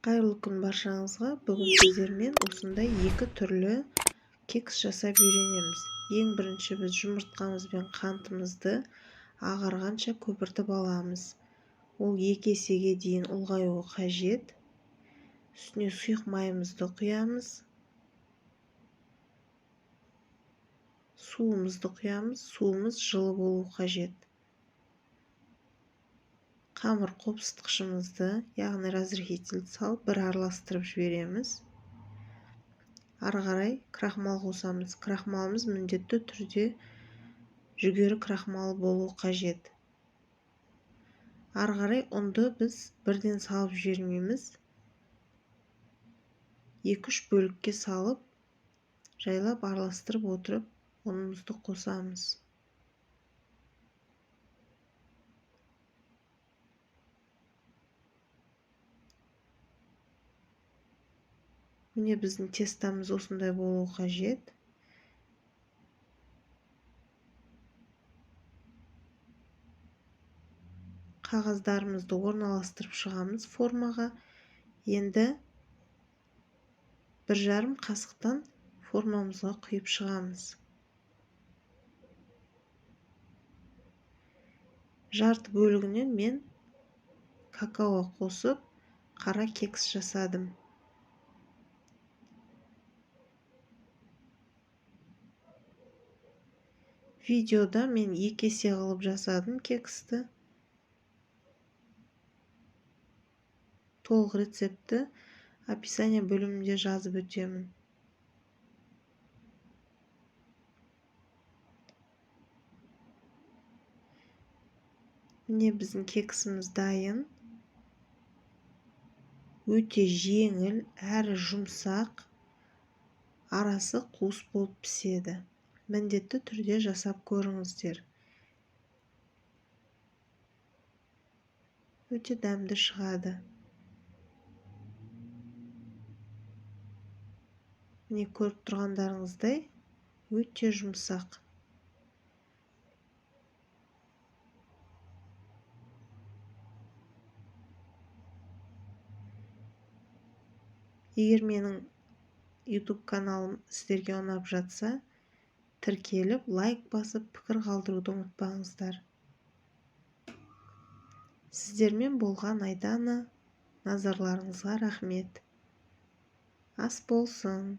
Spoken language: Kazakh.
Қайырлы күн баршаңызға. Бүгін сіздермен осындай екі түрлі кекс жасап үйренеміз. Ең бірінші біз жұмыртқамыз бен қантымызды ағарғанша көпіртіп аламыз. Ол 2 есеге дейін ұлғаюы қажет. Үстіне сұйық майымызды құямыз. Суымызды құямыз. Суымыз жылы болуы қажет. Қамыр қопсытқышымызды, яғни разрыхитель салып бір араластырып жібереміз. Ары қарай крахмал қосамыз. Крахмалымыз міндетті түрде жүгері крахмалы болуы қажет. Ары қарай ұнды біз бірден салып жібермейміз. 2-3 бөлікке салып, жайлап араластырып отырып, ұнымызды қосамыз. Міне біздің тестамыз осындай болуы қажет. Қағаздарымызды орналастырып шығамыз формаға. Енді 1,5 қасықтан формамызға құйып шығамыз. Жарты бөлігінен мен какао қосып қара кекс жасадым. Видеода мен 2 есе қылып жасадым кексті. Толық рецептті описание бөлімінде жазып өтемін. Міне біздің кексіміз дайын. Өте жеңіл, әрі жұмсақ, арасы қуыс болып піседі. Міндетті түрде жасап көріңіздер. Өте дәмді шығады. Міне көріп тұрғандарыңыздай өте жұмсақ. Егер менің YouTube каналым сіздерге ұнап жатса, тіркеліп, лайк басып, пікір қалдыруды ұмытпаңыздар. Сіздермен болған Айдана, назарларыңызға рахмет. Ас болсын.